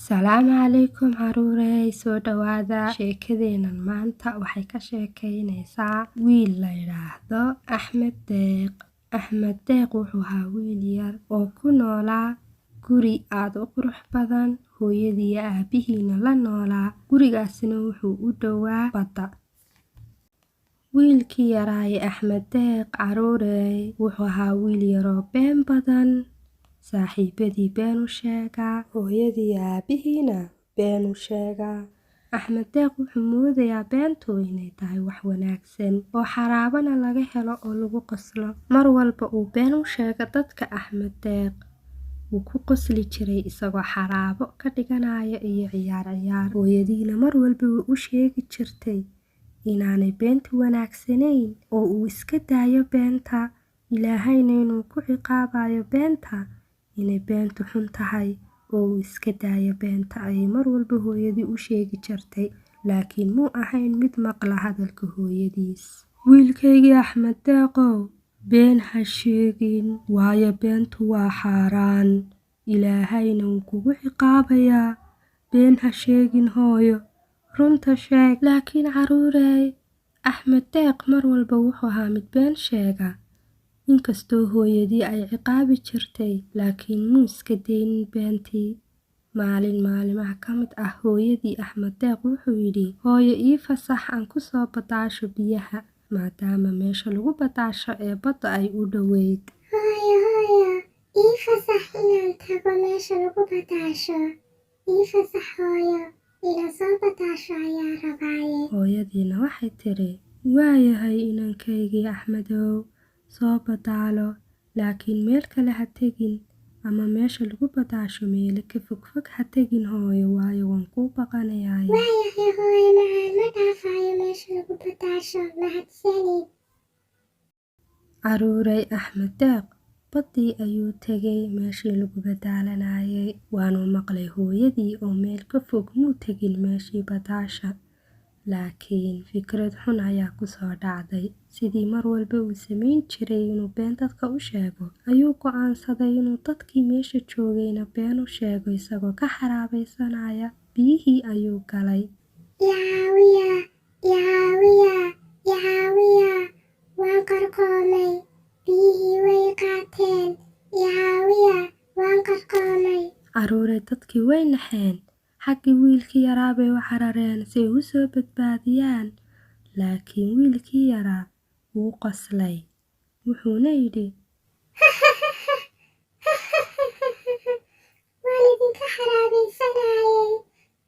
Salaamu calaykum caruurey, soo dhawaada. Sheekadeennan maanta waxay ka sheekeynaysaa wiil la yidhaahdo Axmed Deeq. Axmed Deeq wuxuu ahaa wiil yar oo ku noolaa guri aada u qurux badan, hooyadii iyo aabihiina la noolaa. Gurigaasina wuxuu u dhowaa badda. Wiilkii yaraaye Axmed Deeq, caruurey, wuxuu ahaa wiil yaroo been badan, saaxiibadii been u sheegaa, hooyadii aabihiina been u sheegaa. Axmed Deeq wuxuu moodayaa beentu inay tahay wax wanaagsan oo xaraabana laga helo oo lagu qoslo. Mar walba uu been u sheego dadka, Axmed Deeq wuu ku qosli jiray isagoo xaraabo ka dhiganaya iyo ciyaar ciyaar. Hooyadiina mar walba way u sheegi jirtay inaanay beentu wanaagsanayn oo uu iska daayo beenta, Ilaahayna inuu ku ciqaabayo beenta, inay beentu xun tahay oo uu iska daayo beenta ayay mar walba hooyadii u sheegi jirtay, laakiin muu ahayn mid maqla hadalka hooyadiis. "Wiilkaygii Axmed Deeqow, been ha sheegin, waayo beentu waa xaaraan, Ilaahayna wuu kugu ciqaabayaa. Been ha sheegin hooyo, runta sheeg." Laakiin caruurey, Axmed Deeq mar walba wuxuu ahaa mid been sheega. Inkastoo hooyadii ay ciqaabi jirtay, laakiin muu iska daynin beentii. Maalin maalimaha ka mid ah hooyadii Axmed Deeq wuxuu yidhi, "Hooyo, ii fasax aan kusoo badaasho biyaha," maadaama meesha lagu badaasho ee badda ay u dhoweyd. "Hooyo, hooyo, ii fasax inaan tago meesha lagu badaasho. Ii fasax hooyo, inaan soo badaasho ayaan rabaaye." Hooyadiina waxay tiri, "Waayahay inankaygii Axmedow, soo badaalo, laakiin meel kale ha tegin ama meesha lagu badaasho meelo ka fogfog ha tegin hooyo, waayo waan kuu baqanayaaye." "Waayahay hooyo macaan, ma dhaafayo meesha lagu badaasho. Mahadsanid." Caruurey, Axmed Deeq baddii ayuu tegay, meeshii lagu badaalanayay. Waanuu maqlay hooyadii oo meel ka fog muu tegin meeshii badaasha. Laakiin fikrad xun ayaa kusoo dhacday. Sidii mar walba uu samayn jiray inuu been dadka u sheego, ayuu go'aansaday inuu dadkii meesha joogayna been u sheego isagoo ka xaraabaysanaya. Biyihii ayuu galay. "I caawiya, i caawiya, i caawiya! Waan qarqoomay, biyihii way qaateen. I caawiya, waan qarqoomay." Caruurey, dadkii way naxeen. Xaggii wiilkii yaraa bay u carareen si ay u soo badbaadiyaan. Laakiin wiilkii yaraa wuu qoslay, wuxuuna yidhi, "Waan idinka xaraabaysanayay.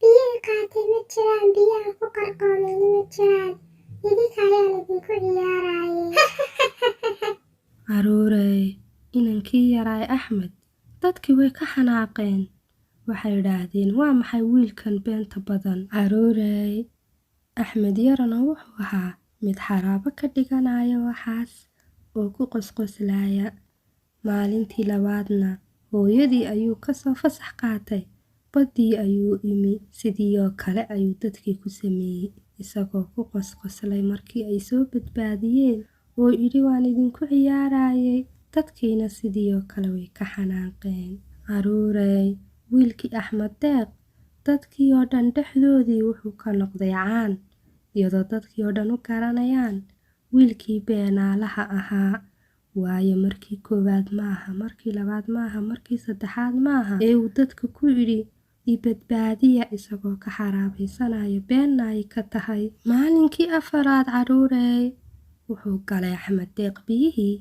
Biyo i qaatay ma jiraan, biyo aan ku qarqoomayna ma jiraan. Idinka ayaan idinku ciyaarayay." Caruurey, inankii yaraay Axmed dadkii way ka xanaaqeen. Waxay idhaahdeen, "Waa maxay wiilkan beenta badan?" Caruurey, Axmed yarana wuxuu ahaa mid xaraabo ka dhiganaya waxaas oo ku qosqoslaya. Maalintii labaadna hooyadii ayuu kasoo fasax qaatay. Baddii ayuu imi, sidii oo kale ayuu dadkii ku sameeyey, isagoo ku qosqoslay markii ay soo badbaadiyeen oo yidhi, "Waan idinku ciyaarayay." Dadkiina sidii oo kale way ka xanaaqeen. Caruurey, wiilkii Axmed Deeq dadkii oo dhan dhexdoodii wuxuu ka noqday caan, iyadoo dadkii oo dhan u garanayaan wiilkii beenaalaha ahaa. Waayo markii koowaad maaha, markii labaad maaha, markii saddexaad maaha ee uu dadka ku yidhi, "I badbaadiya," isagoo ka xaraabaysanayo, beenna ay ka tahay. Maalinkii afaraad, caruurey, wuxuu galay Axmed Deeq biyihii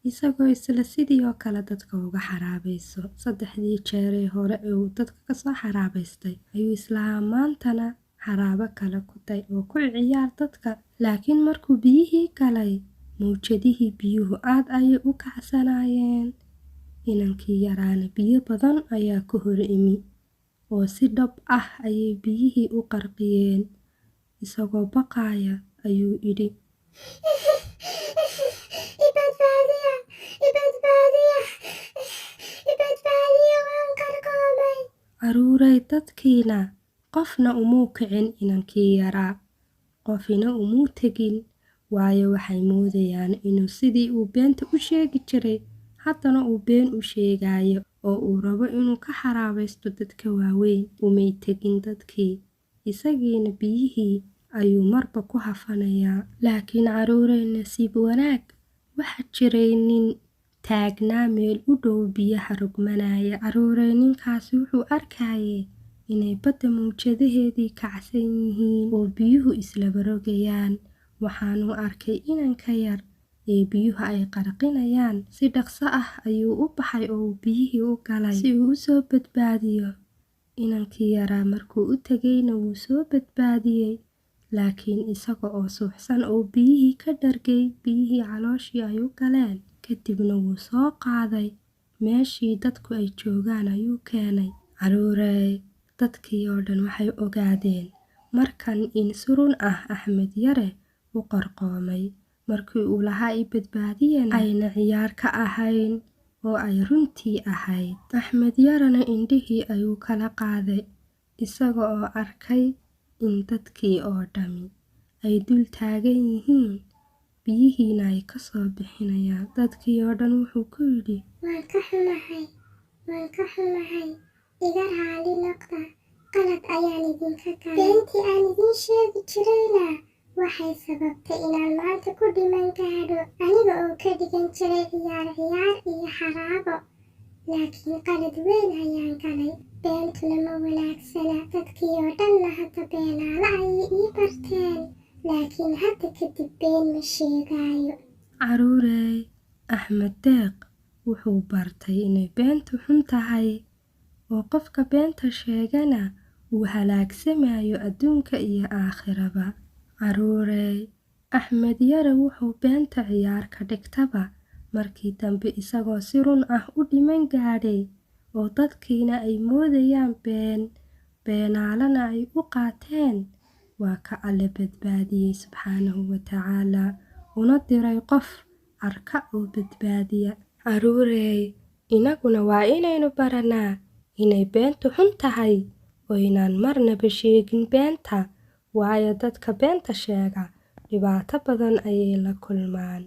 isagoo isla sidii oo kale dadka uga xaraabayso. Saddexdii jeeree hore ee uu dadka kasoo xaraabaystay ayuu islahaa maantana xaraabo kale ku day oo ku ciyaar dadka. Laakiin markuu biyihii galay, mawjadihii biyuhu aad ayay u kacsanaayeen. Inankii yaraana biyo badan ayaa ka hor imi oo si dhab ah ayay biyihii u qarqiyeen. Isagoo baqaya ayuu idhi, "I badbaadiya, i badbaadiya, i badbaadiya, waan qarqoomay." Caruurey, dadkiina qofna umuu kicin inankii yaraa, qofina umuu tegin, waayo waxay moodayaan inuu sidii uu beenta u sheegi jiray haddana uu been u sheegayo oo uu rabo inuu ka xaraabaysto dadka waaweyn. Umay tegin dadkii, isagiina biyihii ayuu marba ku hafanayaa. Laakiin carruurey, nasiib wanaag waxaa jiray nin taagnaa meel u dhow biyaha rogmanaya. Carruurey, ninkaasi wuxuu arkayay inay badda mawjadaheedii kacsan yihiin oo biyuhu islaba rogayaan. Waxaanuu arkay inanka yar ee biyuhu ay qarqinayaan. Si dhaqso ah ayuu u baxay oo uu biyihii u galay si uu u soo badbaadiyo. Inankii yaraa markuu u tegayna wuu soo badbaadiyey, laakiin isaga oo suuxsan oo biyihii ka dhargay, biyihii calooshii ay u galeen. Kadibna wuu soo qaaday, meeshii dadku ay joogaan ayuu keenay. Carruurey, dadkii oo dhan waxay ogaadeen markan in si run ah Axmed Yare u qarqoomay markii uu lahaa i badbaadiyana ayna ciyaar ka ahayn oo ay runtii ahayd. Axmed Yarena indhihii ayuu kala qaaday isaga oo arkay in dadkii oo dhami ay dul taagan yihiin, biyihiina ay ka soo bixinayaan. Dadkii oo dhan wuxuu ku yidhi, Waan ka xumahay, waan ka xumahay, iga raali noqda, qalad ayaan idinka galay. Beentii aan idiin sheegi jirayna waxay sababtay inaan maanta ku dhiman gaadho, aniga oo ka dhigan jiray ciyaar ciyaar iyo xaraabo. Laakiin qalad weyn ayaan galay, beentuna ma wanaagsana. Dadkii oo dhanna hadda beenaale ayay ii barteen, laakiin hadda kadib been ma sheegaayo. Carruurey, Axmed Deeq wuxuu bartay inay beentu xun tahay oo qofka beenta sheegana uu halaagsamayo adduunka iyo aakhiraba. Carruurey, Axmed Yare wuxuu beenta ciyaar ka dhigtaba markii dambe isagoo si run ah u dhiman gaadhay oo dadkiina ay moodayaan been, beenaalana ay u qaateen, waa ka Alle badbaadiyey subxaanahu wa tacaalaa, una diray qof arka oo badbaadiya. Carruurey, inaguna waa inaynu baranaa inay beentu xun tahay oo inaan marnaba sheegin beenta, waayo dadka beenta sheega dhibaato badan ayay la kulmaan.